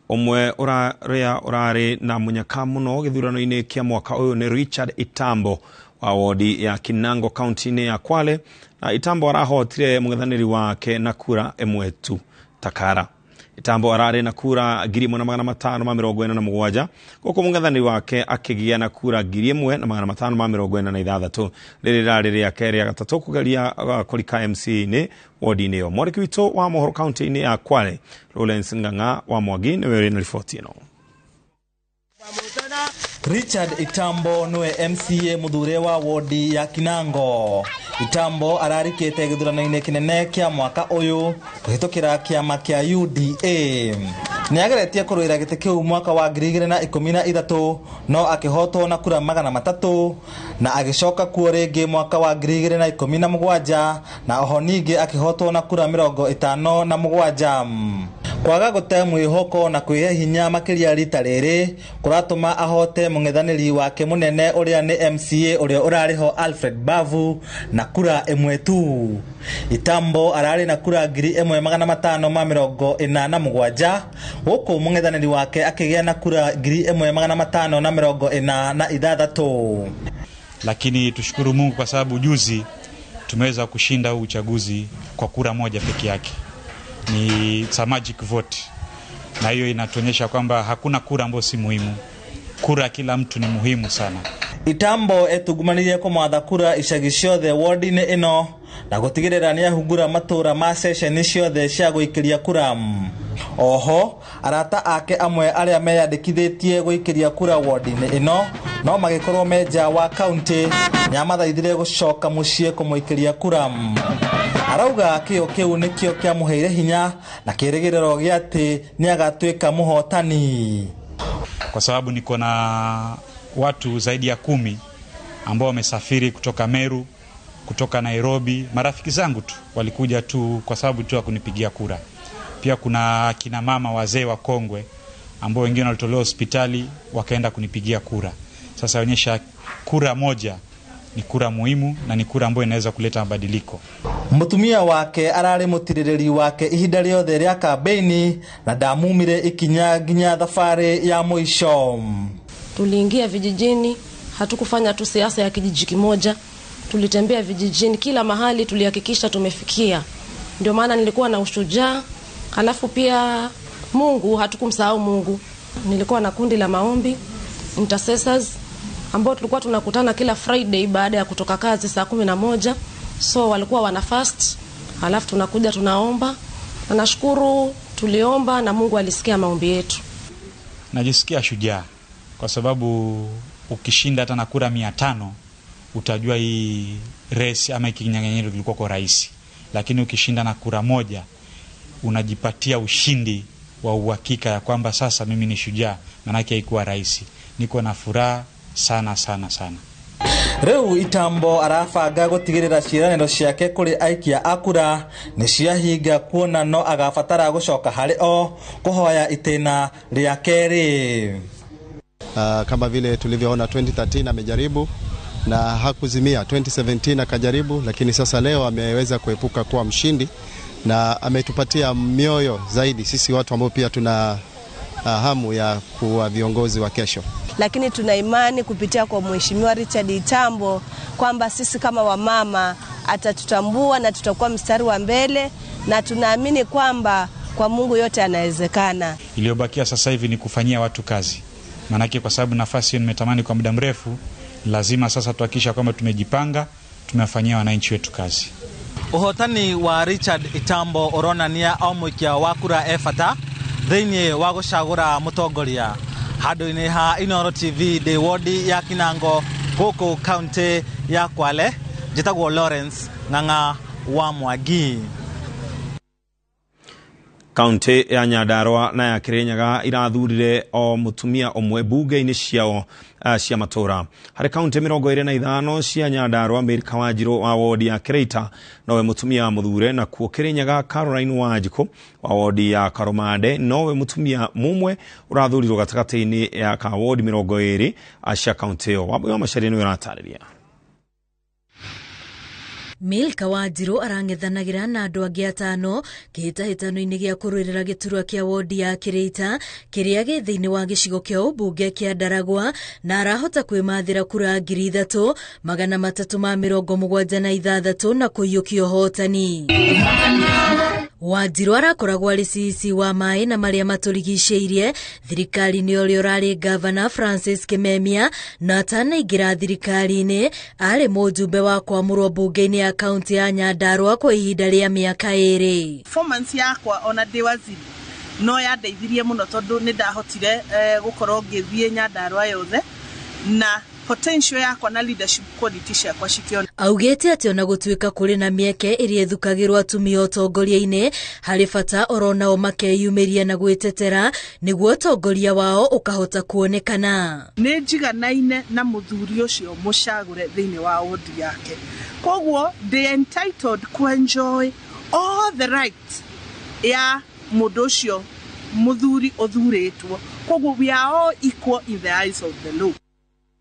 Ũmwe ũrĩa ũrarĩ na mũnyaka mũno gĩthurano-inĩ kĩa mwaka ũyũ nĩ Richard Itambo wa wodi ya Kinango kaunti-inĩ ya Kwale, na Itambo arahotire mũng'ethanĩri wake na kura ĩmwe tu Takara. Itambo ararĩ na kura 1547 gũkũ mũng'ethanĩri wake akĩgĩa na kura 1546. Rĩrĩ rĩrarĩ rĩake rĩa gatatũ kũgeria kũrika MC-inĩ wodi-inĩ ĩyo. Mwandĩki witũ wa mohoro kaunti-inĩ ya Kwale Lawrence Ng'ang'a wa Mwangi nĩwe ũrĩ na riboti ĩno.
Richard Itambo niwe MCA muthure wa wodi ya Kinango. Itambo ararikite githurano-ini kinene kia mwaka uyu kuhitukira kiama kia UDA. Nĩageretie kũrũĩra gĩtĩ kĩu mwaka wa 2013 no akĩhotwo na kura 300 na agĩcoka kuo rĩngĩ mwaka wa 2017 na oho ningĩ akĩhotwo na kura 57. Kwaga gũte mwĩhoko na kwĩhe hinya makĩria rita rĩrĩ kũratũma ahote mũng'ethanĩri wake mũnene ũrĩa nĩ MCA ũrĩa ũrarĩho Alfred Bavu na kura ĩmwe tu. Itambo ararĩ na kura 1587 gũkũ mũng'ethanĩri wake akĩgĩa na kura 1546.
Lakini tushukuru Mungu kwa sababu juzi tumeweza kushinda huu uchaguzi kwa kura moja peke yake. Ni it's a magic vote, na hiyo inatuonyesha kwamba hakuna kura ambayo si muhimu. Kura kila mtu ni muhimu sana.
Itambo etugumanirie kũmatha kura icagi ciothe ward-inĩ ĩno na gũtigĩrĩra nĩahungura matũra ma ceceni ciothe cia gũikĩria kura. Oho arata ake amwe arĩa meyandĩkithĩtie gũikĩria kura ward-inĩ ĩno no magĩkorwo me nja wa kaunti nĩamathaithire gũcoka mũciĩ kũmũikĩria kura. Arauga kĩo kĩu nĩkĩo kĩamũheire hinya na kĩrĩgĩrĩro gĩa atĩ nĩagatuĩka mũhotani.
Kwa sababu niko na watu zaidi ya 10 ambao wamesafiri kutoka Meru, kutoka Nairobi, marafiki zangu tu walikuja tu kwa sababu tu ya kunipigia kura. Pia kuna kina mama wazee wa kongwe ambao wengine walitolewa hospitali wakaenda kunipigia kura. Sasa onyesha kura moja ni kura muhimu na ni kura ambayo inaweza kuleta mabadiliko.
Mutumia wake ararĩ mũtirĩrĩri wake ihinda rĩothe rĩa kambeini na ndamumire ikinya nginya thabarĩ ya mũico.
Tuliingia vijijini, hatukufanya tu siasa ya kijiji kimoja. Tulitembea vijijini kila mahali, tulihakikisha tumefikia. Ndio maana nilikuwa na ushujaa. Halafu pia Mungu, hatukumsahau Mungu. Nilikuwa na kundi la maombi, intercessors, ambao tulikuwa tunakutana kila Friday baada ya kutoka kazi saa 11. So walikuwa wana fast, halafu tunakuja tunaomba. Na nashukuru tuliomba na Mungu alisikia maombi yetu.
Najisikia shujaa kwa sababu ukishinda hata na kura 500 utajua hii race ama kinyang'anyiro kilikuwa kwa rahisi. Lakini ukishinda na kura moja unajipatia ushindi wa uhakika ya kwamba sasa mimi ni shujaa, manake haikuwa rahisi. Niko na furaha sana sana sana.
Rĩu Itambo arabanga gũtigĩrĩra ciĩranĩro ciake kũrĩ aikia a kura nĩ ciahinga kuona no agabatara gũcoka harĩ o kũhoya itĩna rĩa kerĩ.
Kama vile tulivyoona 2013 amejaribu na hakuzimia, 2017 akajaribu, lakini sasa leo ameweza kuepuka kuwa mshindi na ametupatia mioyo zaidi sisi watu ambao pia tuna hamu ya kuwa viongozi wa kesho.
Lakini tuna imani kupitia kwa Mheshimiwa Richard Itambo kwamba sisi kama wamama atatutambua na tutakuwa mstari wa mbele, na tunaamini kwamba kwa Mungu yote yanawezekana.
Iliyobakia sasa hivi ni kufanyia watu kazi. Manake kwa sababu nafasi hiyo nimetamani kwa muda mrefu, lazima sasa tuhakikisha kwamba tumejipanga, tumewafanyia wananchi wetu kazi.
Ũhotani wa Richard Itambo ũronania o mũikia wa kura e bata thĩinĩ wa gũcagũra mũtongoria. Handũ-inĩ ha Inooro TV ndĩ wodi ya Kinango gũkũ kaunti ya Kwale, njĩtagwo Lawrence Ng'ang'a wa Mwangi.
Kaunti ya Nyandarua na ya Kirinyaga irathurire o mutumia ũmwe bunge-inĩ ciao cia matũra. Harĩ kaunti 25 cia Nyandarua, Milka Wanjiru wa wodi ya Kĩrĩita nowe mutumia muthure, na kuo Kirinyaga Caroline Wanjikũ wa wodi ya Karũmande nowe mutumia mumwe ũrathurirwo gatagatĩ-inĩ ya ka wodi 20 cia kaunti ĩyo. Wambui wa Macharia nĩwe ũratarĩria.
Milka Wanjiru arang'ethanagĩra na andũ angĩ atano kĩhĩtahĩtano-inĩ gĩa kũrũĩrĩra gĩturwa kĩa wodi ya Kĩrĩita kĩrĩa gĩ thĩinĩ wa gĩcigo kĩa ũmbunge kĩa Ndaragwa, na arahota kwĩmathĩra kura 3376 na kũiyũkia ũhotani. Wanjiru arakoragwo arĩ CEC wa maĩ na marĩa matũrigicĩirie thirikari-inĩ ũrĩa ũrarĩ gavana Francis Kimemia, na atanaingĩra thirikari-inĩ arĩ mũjumbe wa kwamũrwo mbunge-inĩ ya kaunti ya Nyandarua kwa ihinda rĩa mĩaka 2.
Performance yakwa ona ndĩ waziri no yandeithirie mũno tondũ nĩ ndahotire gũkorwo ngĩthiĩ Nyandarua yothe na Potential yakwa na leadership quality ciakwa cikĩona.
Augĩte atĩ ona gũtuĩka kũrĩ na mĩeke ĩrĩa ĩthukagĩrwo atumia ũtongoria-inĩ, harĩ bata oro nao makeyumĩria na gwĩtetera nĩguo ũtongoria wao ũkahota kuonekana.
Nĩ njiganaine na mũthuri ũcio mũcagũre thĩinĩ wa wodi yake, koguo ndĩ entitled ku enjoy all the rights ya mũndũ ũcio mũthuri ũthurĩtwo, koguo we are all equal in the eyes of the law.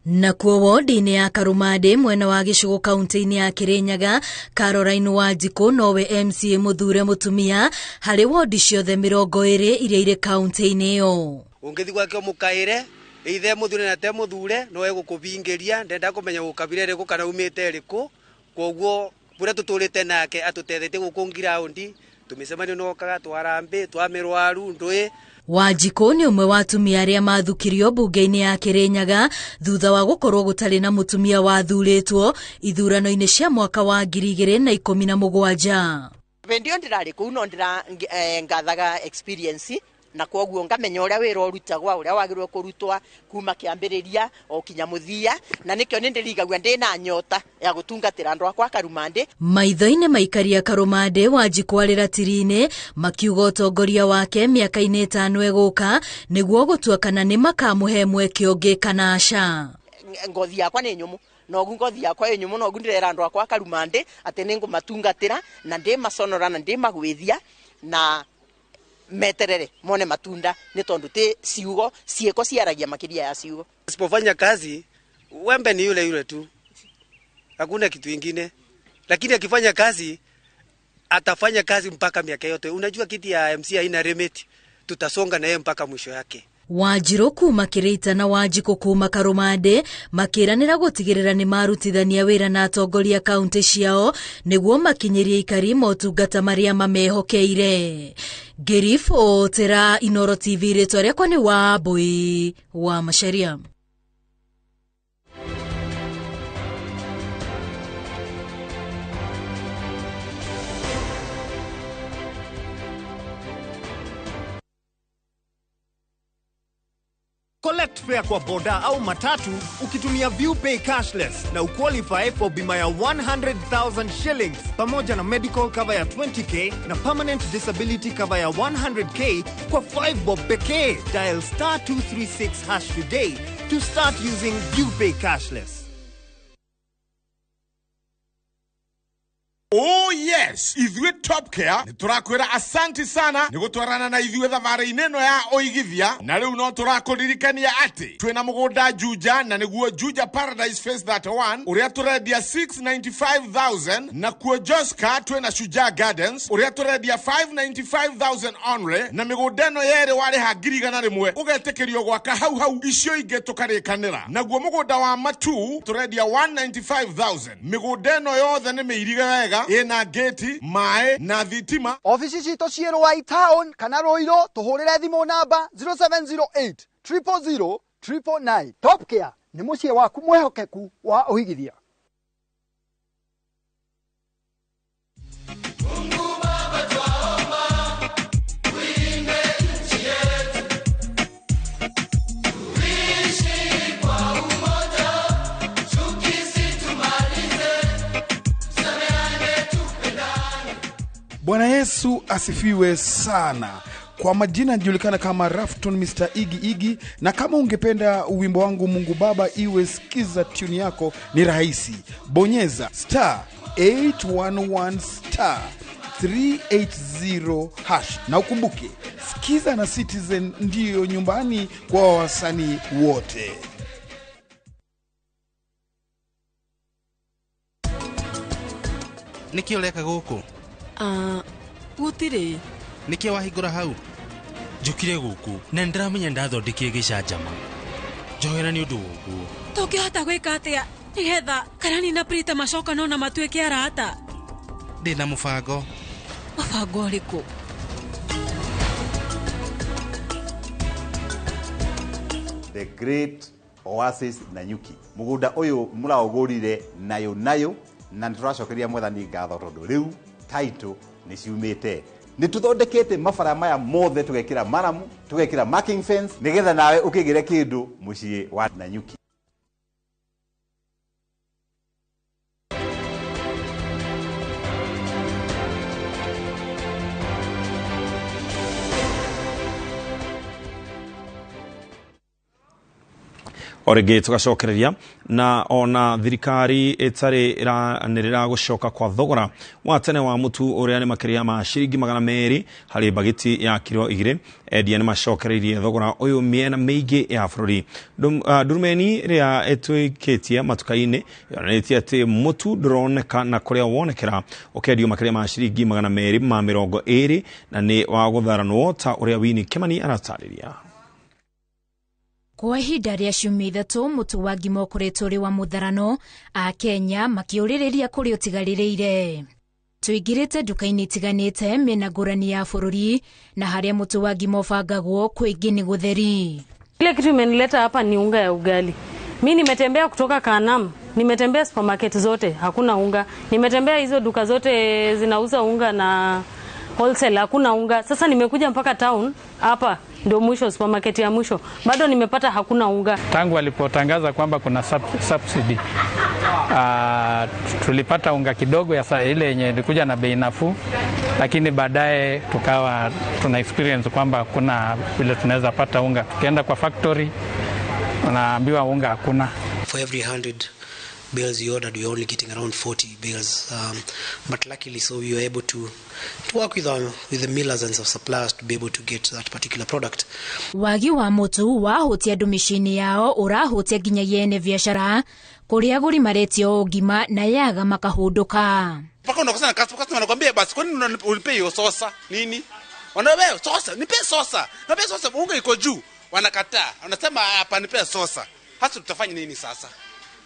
Nakuo wodi-inĩ ya Karumandĩ mwena wa Gĩcũgũ kaunti-inĩ ya Kĩrĩnyaga, Caroline Wanjikũ nowe MCA mũthure mũtumia harĩ wodi ciothe 20 iria irĩ kaunti-inĩ ĩyo.
Ũngĩthiĩ gwake ũmũkaĩre ithe mũthure na te mũthure no egũkũbingĩria, ndenda kũmenya gũkabira ĩrĩkũ kana umĩte ĩrĩkũ, koguo bũrĩa tũtũrĩte nake atũtethetie gũkũ ngiraundi tũmĩcemanio nokaga twarambi twamĩrwaru ndũĩ.
Wanjikũ nĩ ũmwe wa atumia arĩa mathukirio mbunge-inĩ ya Kĩrĩnyaga thutha wa gũkorwo gũtarĩ na mũtumia wathurĩtwo ithurano-inĩ cia mwaka wa 2017.
Hĩndĩ ĩyo ndĩrarĩ kũu no ndĩra ngathaga experience na koguo ngamenya ũrĩa wĩra ũrutagwo, ũrĩa wagĩrĩirwo kũrutwa kuma kĩambĩrĩria o kinya mũthia, na nĩkĩo nĩ ndĩrigagua ndĩna nyota ya gũtungatĩra andũ akwa Karumandĩ.
Maitho-inĩ maikaria Karumandĩ, Wanjikũ arĩ ratiri-inĩ makiuga ũtongoria wake mĩaka-inĩ 5 ĩgũka nĩguo gũtua kana nĩ makamũhe mweke ũngĩ kana aca.
Ngothi yakwa nĩ nyũmũ, nogu ngothi yakwa ĩ nyũmũ, nogu ndĩrera andũ akwa Karumandĩ atĩ nĩ ngũmatungatĩra na ndĩmaconora na ndĩmagwĩthia na meterere mone matunda, nĩ tondũ ti ciugo, ciĩko ciaragia makĩria ya ciugo.
Usipofanya kazi wembe ni yule yule tu, hakuna kitu ingine, lakini akifanya kazi atafanya kazi mpaka miaka yote. Unajua kiti ya MC haina remit, tutasonga na yeye mpaka mwisho yake.
Wanjirũ kuma Kĩrĩita na Wanjikũ kuma Karumandĩ makĩranĩra gũtigĩrĩra nĩ marutithania wĩra na atongoria kaunti ciao nĩguo makinyĩrie aikari motungata marĩa mamehokeire. Ngĩribotera Inooro TV, rĩtwa rĩakwa nĩ Wambui wa Macharia.
Collect fare kwa boda au matatu ukitumia ViewPay cashless na uqualify for bima ya 100,000 shillings pamoja na medical cover ya 20k na permanent disability cover ya 100k kwa 5 bob pekee. Dial star 236 hash today to start using ViewPay cashless.
Oh yes, ithuĩ Top Care nĩ tũrakwĩra asanti sana nĩ gũtwarana na ithuĩ thabarĩ-inĩ ĩno ya ũigithia, na rĩu no tũrakũririkania atĩ twĩna mũgũnda Juja, na nĩguo Juja Paradise Phase 31 ũrĩa tũrendia 695,000, na kuo Joska twĩna Shujaa Gardens ũrĩa tũrendia 595,000 only, na mĩgũnda ĩno yerĩ warĩha 100,000 ũgetĩkĩrio gwaka hau hau, icio ingĩ tũkarĩkanĩra. Naguo mũgũnda wa Matu tũrendia 195,000. Mĩgũnda ĩno yothe nĩ mĩirige wega, ĩna gate, maĩ na thitima.
Ofici citũ ciĩ Ruai Town kana Ruiru, tũhũrĩre thimũ namba 0708 000 999. Top Care nĩ mũciĩ waku mwĩhokeku wa ũigithia.
Bwana Yesu asifiwe sana. Kwa majina najulikana kama Rafton Mr. Iggy Iggy, na kama ungependa wimbo wangu Mungu Baba iwe sikiza tune yako ni rahisi. Bonyeza star 811 star 380 hash. Na ukumbuke, Sikiza na Citizen ndiyo nyumbani kwa wasanii wote.
Niki ũreka gũkũ?
Gũtirĩ.
Nĩkĩ wahingũra hau? Njũkire gũkũ na nĩndĩramenya ndathondekire gĩcanjama. Njohera nĩ ũndũ wa ũguo.
Tũngĩhota gwĩka atĩa nĩgetha Karani na Prita macokane na matuĩke arata?
Ndĩna mũbango.
Mũbango ũrĩkũ?
The Great Oasis Nanyuki. Mũgũnda ũyũ mũraũgũrire nayo nayo na nĩtũracokeria mwathani ngatho tondũ rĩu title nĩ ciumĩte. Nĩ tũthondekete mabara maya mothe, tũgekĩra maramu, tũgekĩra marking fence nĩgetha nawe ũkĩgĩre kĩndũ mũciĩ wa Nanyuki.
O rĩngĩ tũgacokereria na ona thirikari ĩtarĩ ĩranĩrĩra gũcoka kwa thogora wa tene wa mũtu ũrĩa nĩ makĩria ma ciringi 200 harĩ bagiti ya kiro 2. Endia nĩ macokereirie thogora ũyũ mĩena mĩingĩ ya bũrũri. Ndurumeni ĩrĩa ĩtuĩkĩtie matuka-inĩ yonanĩtie atĩ mũtu ndũroneka na kũrĩa wonekera ũkendio makĩria ma ciringi 220 na nĩ wa gũtharanwo ta ũrĩa Winnie Kimani aratarĩria.
Kwa ihinda rĩa ciumia 3 mũtu wa ngima ũkoretwo ũrĩ wa mũtharano, Akenya makĩũrĩrĩria kũrĩa ũtigarĩrĩire. Tũingĩrĩte nduka-inĩ itiganĩte mĩena ngũrani ya bũrũri na harĩa mũtu wa ngima ũbangagwo kwĩngĩ nĩ gũtheri.
Ile kitu imenileta hapa ni unga ya ugali. Mi nimetembea kutoka Kanam, nimetembea supermarket zote, hakuna unga. Nimetembea hizo duka zote zinauza unga na wholesale, hakuna unga. Sasa nimekuja mpaka town hapa ndio mwisho, supermarket ya mwisho, bado nimepata hakuna unga.
Tangu walipotangaza kwamba kuna subsidy, tulipata unga kidogo ya saa ile yenye ilikuja na bei nafuu, lakini baadaye tukawa tuna experience kwamba kuna vile tunaweza pata unga. Tukienda kwa factory unaambiwa unga hakuna.
For every 100 bales you ordered, we were only getting around 40 bales, but luckily so we were able to work with the millers and some suppliers to be able to get that particular product.
Wagi wa mũtu wahutia andũ mĩciĩ-inĩ yao ũrahutia nginyagia ene biacara kũrĩa agũri maretio ngima na yaga makahũndũka.
Mpaka unakosana na customer anakuambia basi kwani unipe hiyo sosa nini? Wanaambia sosa, nipe sosa. Nipe sosa unga iko juu. Wanakataa. Wanasema hapa nipe sosa. Hasa tutafanya nini sasa?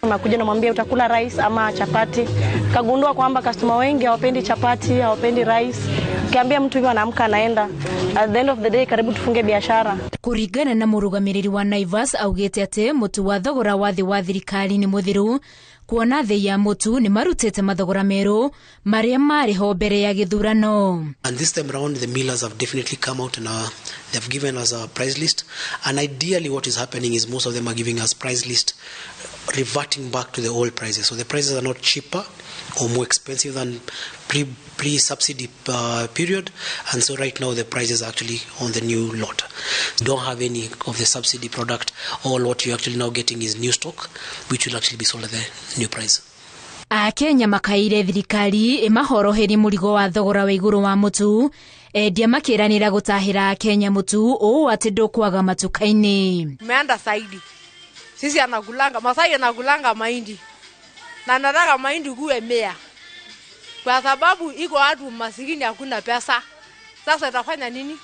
Nakuja namwambia utakula rice ama chapati. Kagundua kwamba customer wengi hawapendi chapati, hawapendi rice. Ukiambia mtu hivyo anaamka anaenda. At the end of the day karibu tufunge biashara.
Kuringana na murugamiriri wa Naivas augite ati mutu wa thogora wa thi wa thirikari ni muthiru kuona thei ya mutu ni marutite mathogora meru maria mari ho mbere ya githurano.
And this time round the millers have definitely come out and they've given us a price list, and ideally what is happening is most of them are giving us price list reverting back to the old prices. So the prices are not cheaper or more expensive than pre-subsidy period, and so right now the prices are actually on the new lot. Don't have any of the subsidy product. All what you're actually now getting is new stock, which will actually be sold at the new price.
Akenya makaire thirikari imahoroherie murigo wa thogora wa iguru wa mutu endia makiranira gutahira Kenya mutu uu ati ndukwaga matuka-ini.
Umeanda saidi sisi anakulanga Masai anakulanga mahindi na nataka mahindi kuwe mea kwa sababu iko watu masikini hakuna pesa. Sasa itafanya nini?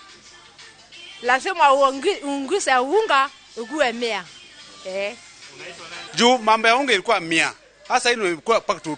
Lazima uongeze unga ukuwe mea.
Juu mambo ya unga ilikuwa 100. Sasa hii imekuwa mpaka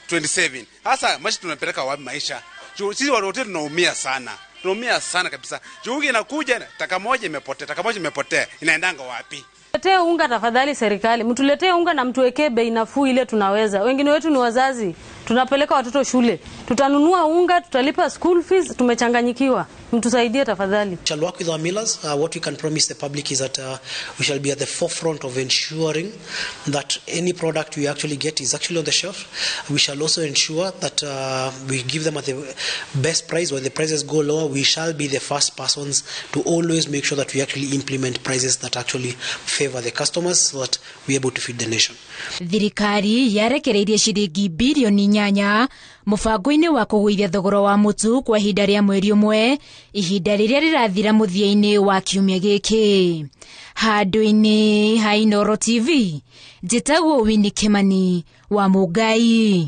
227. Sasa maisha tunapeleka wapi maisha? Juu sisi watu wote tunaumia sana. Tunaumia sana kabisa. Juu unga inakuja taka moja imepotea, taka moja imepotea. Inaendanga wapi?
Tuletee unga tafadhali serikali. Mtuletee unga na mtuwekee bei nafuu ile tunaweza. Wengine wetu ni wazazi, tunapeleka watoto shule. Tutanunua unga, tutalipa school fees, tumechanganyikiwa. Mtusaidie tafadhali.
Shall work with our millers. What we can promise the public is that we shall be at the forefront of ensuring that any product we actually get is actually on the shelf. We shall also ensure that we give them at the best price. When the prices go lower, we shall be the first persons to always make sure that we actually implement prices that actually favor the customers so that we are able to feed the nation.
Thirikari yarekereirie ciringi bilioni 8 mubango-inĩ wa kũgũithia thogora wa mũtu kwa ihinda rĩa mweri ũmwe, ihinda rĩrĩa rĩrathira mũthia-inĩ wa kiumia gĩkĩ. Handũ-inĩ ha Inooro TV, njĩtagwo Winnie Kimani wa Mũngai.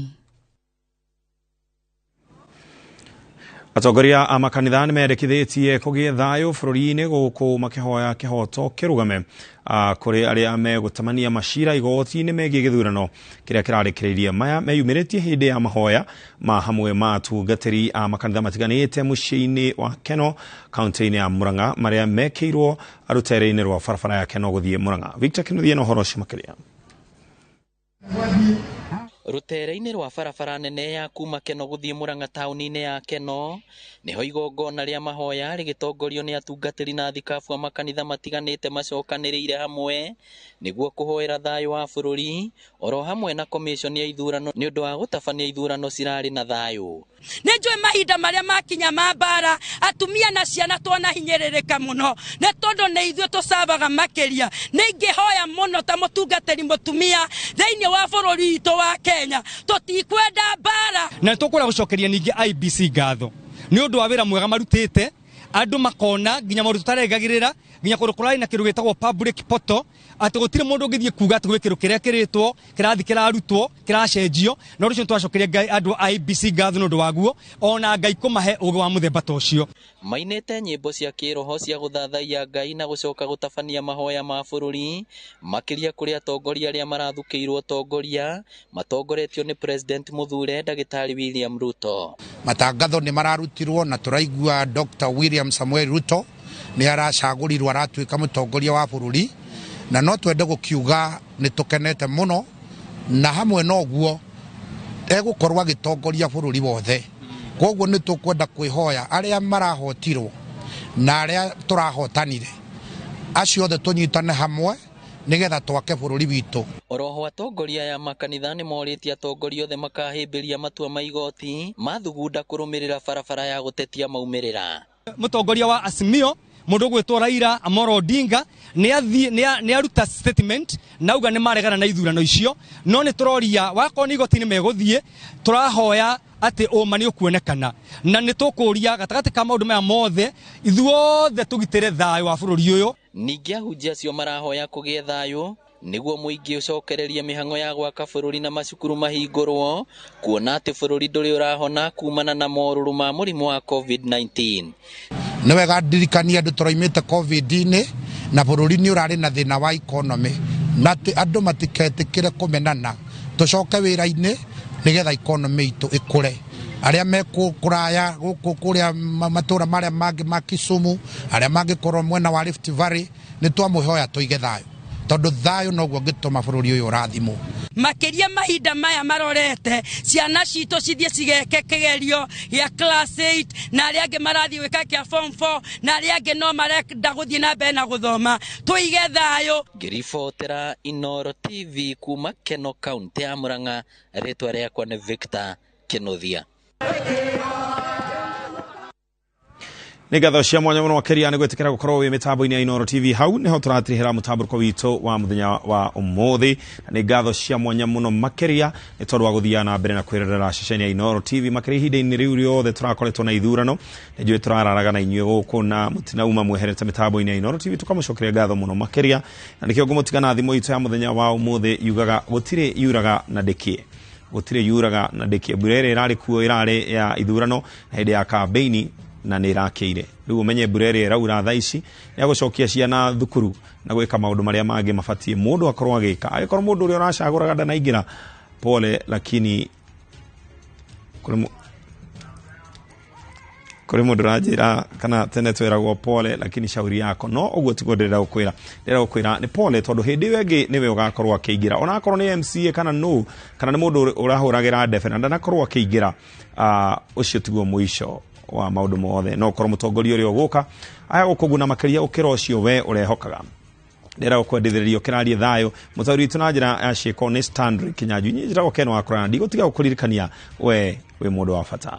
Atongoria a makanitha nĩ mendekithĩtie kũgĩe thayũ bũrũri-inĩ gũkũ makĩhoya kĩhoto kĩrũgame kũrĩ arĩa megũtamania macira igoti-inĩ megiĩ gĩthurano kĩrĩa kĩrarĩkĩrĩirie. Maya meyumĩrĩtie hĩndĩ ya mahoya ma hamwe ma atungatĩri a makanitha matiganĩte mũciĩ-inĩ wa Keno kaunti-inĩ ya Murang'a marĩa mekĩirwo rũtere-inĩ rwa barabara ya Keno gũthiĩ Murang'a. Victor Kinuthia na ũhoro ũcio makĩria.
Rũtere-inĩ rwa barabara nene ya kuma Keno gũthiĩ Murang'a taũni-inĩ ya Keno nĩho igongona rĩa mahoya rĩgĩtongorio nĩ atungatĩri na athikabu a makanitha matiganĩte macokanĩrĩire hamwe nĩguo kũhoera thayũ wa bũrũri oro hamwe na komishoni ya ithurano nĩ ũndũ wa gũtabania ithurano cirarĩ na thayũ.
Nĩ njũĩ mahinda marĩa makinya ma mbara atumia na ciana tuona hinyĩrĩrĩka mũno nĩ tondũ nĩ ithuĩ tũcabaga makĩria. Nĩ ingĩhoya mũno ta mũtungatĩri mũtumia thĩinĩ wa bũrũri witũ wa Kenya, tũtikwenda mbara.
Na nĩ tũkwenda gũcokeria ningĩ IBC ngatho nĩ ũndũ wa wĩra mwega marutĩte, andũ makona nginya maũndũ tũtaregagĩrĩra, nginya kũndũ kũrarĩ na kĩndũ gĩtagwo public portal, atĩ gũtirĩ mũndũ ũngĩthiĩ kuga atĩ gwĩ kĩndũ kĩrĩa kĩrĩtwo kĩrathiĩ kĩrarutwo kĩracenjio. Na ũndũ ũcio nĩtwacokeria Ngai andũ a IBC ngatho nĩ ũndũ waguo, ona Ngai kũmahe ũgĩ wa mũthemba ta ũcio.
Mainĩte nyĩmbo cia kĩroho cia gũthathaiya Ngai na gũcoka gũtabania mahoya ma bũrũri makĩria kũrĩ atongoria arĩa marathukĩirwo tongoria matongoretio nĩ President mũthure Ndagĩtarĩ William Ruto.
Matangatho nĩ mararutirwo na tũraigua Dr. William Samuel Ruto nĩ aracagũrirwo aratuĩka mũtongoria wa bũrũri, na no twende gũkiuga nĩ tũkenete mũno, na hamwe na ũguo egũkorwo agĩtongoria bũrũri wothe. Koguo nĩ tũkwenda kwĩhoya arĩa marahotirwo na arĩa tũrahotanire acio othe tũnyitane hamwe nĩgetha twake bũrũri witũ.
Oroho atongoria aya makanitha nĩ morĩtie atongoria othe makahĩmbĩria matua ma igoti mathugunda kũrũmĩrĩra barabara ya gũtetia maumĩrĩra.
Mũtongoria wa Azimio mũndũ ũgwĩtwo Raila Amolo Odinga nĩ aruta statement na auga nĩ maregana na ithurano icio, no nĩ tũroria wakorwo nĩ igoti-inĩ megũthiĩ, tũrahoya atĩ ũma nĩ ũkuonekana, na nĩ tũkũria gatagatĩ ka maũndũ maya mothe ithuothe tũgitĩre thayũ wa bũrũri ũyũ.
Ningĩ ahunjia acio marahoya kũgĩe thayũ nĩguo mũingĩ ũcokererie mĩhang'o ya gwaka bũrũri na macukuru mahingũrwo, kuona atĩ bũrũri ndũrĩ ũrahona kumana na morũrũ ma mũrimũ wa COVID-19.
Nĩ wega ndirikanie andũ tũraimĩte COVID-inĩ na bũrũri nĩ ũrarĩ na thĩna wa economy, na atĩ andũ matiketĩkĩre kũmenana, tũcoke wĩra-inĩ nĩgetha economy itũ ĩkũre. Arĩa me kũraya gũkũ kũrĩa matũra marĩa mangĩ ma Kisumu, arĩa mangĩkorwo mwena wa Rift Valley, nĩ twamũhoya tũige thayũ, tondũ thayũ noguo ũngĩtũma bũrũri ũyũ ũrathimwo.
Makĩria mahinda maya marorete ciana citũ cithiĩ cigeke kĩgerio gĩa class 8 na arĩa angĩ marathiĩ gwĩka kĩa form 4 na arĩa angĩ no marenda gũthiĩ na mbere na gũthoma, tũige thayũ.
Ngĩribotera Inooro TV kuma Keno kaunti ya Murang'a, rĩtwa rĩakwa nĩ Victor Kĩnuthia.
Nĩ ngatho cia mwanya mũno makĩria nĩ gwĩtĩkĩra gũkorwo wĩ mĩtambo-inĩ ya Inooro TV. Hau nĩho tũratirihĩra mũtambũrũko witũ wa mũthenya wa ũmũthĩ, na nĩ ngatho cia mwanya mũno makĩria nĩ tondũ wa gũthiaga na mbere na kwĩrorera ceceni ya Inooro TV makĩria ihinda-inĩ rĩu rĩothe tũrakoretwo na ithurano. Nĩ njũĩ tũrararaga na inyuĩ gũkũ na mũtinauma mweherete mĩtambo-inĩ ya Inooro TV, tũkamũcokeria ngatho mũno makĩria, na nĩkĩo ngũmũtiga na thimũ itũ ya mũthenya wa ũmũthĩ yugaga gũtirĩ yuraga na ndĩkĩe, gũtirĩ yuraga na ndĩkĩe. Mbura ĩrĩa ĩrarĩ kuo ĩrarĩ ya ithurano na hĩndĩ ya kambeini na nĩ ĩrakĩire. Rĩu ũmenye mbura ĩrĩa ĩraura thaa ici nĩ ya gũcokia ciana thukuru na gwĩka maũndũ marĩa mangĩ mabatiĩ mũndũ akorwo agĩka. Angĩkorwo mũndũ ũrĩa ũracagũraga ndanaingĩra, pole, lakini kũrĩ mũndũ ũranjĩra kana tene tweragwo pole lakini shauri yako, no ũguo tiguo ndĩrenda gũkwĩra. Ndĩrenda gũkwĩra nĩ pole tondũ hĩndĩ ĩyo ĩngĩ nĩwe ũgakorwo akĩingĩra, ona akorwo nĩ MCA kana no kana nĩ mũndũ ũrahũragĩra ndebe na ndanakorwo akĩingĩra, ũcio tiguo mũico wa maũndũ mothe. No ũkorwo mũtongoria ũrĩa ũgũka aya gũkũguna makĩria ũkĩra ũcio we ũrehokaga. Ndĩrenda gũkwendithĩrĩria ũkĩrarie thayũ. Mũtaũri witũ na njĩra ya ciĩko nĩ Stanley Kinyanjui. Niĩ njĩtagwo Ken wa Kũrana, ndigũtiga gũkũririkania we wĩ mũndũ wa bata.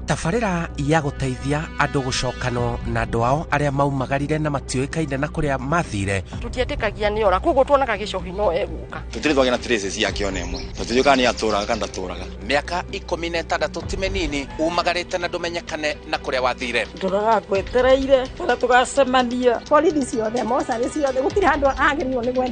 Tabarĩra ya gũteithia andũ gũcokanwo na andũ ao arĩa maumagarire na matiũĩkaine na kũrĩa mathire.
Tũtietĩkagia nĩ ora, koguo tuonaga gĩcohi no egũka.
Tũtirĩ twagĩa na traces yake ona ĩmwe, tũtiũĩ kana nĩ atũraga kana ndatũraga.
Mĩaka 16 ti mĩnini umagarĩte na ndũmenyekane na kũrĩa wathire.
Ndũraga ngwetereire kana tũgacemania.
Borithi ciothe, mocarĩ ciothe, gũtirĩ handũ agĩrĩirwo nĩ gwetha.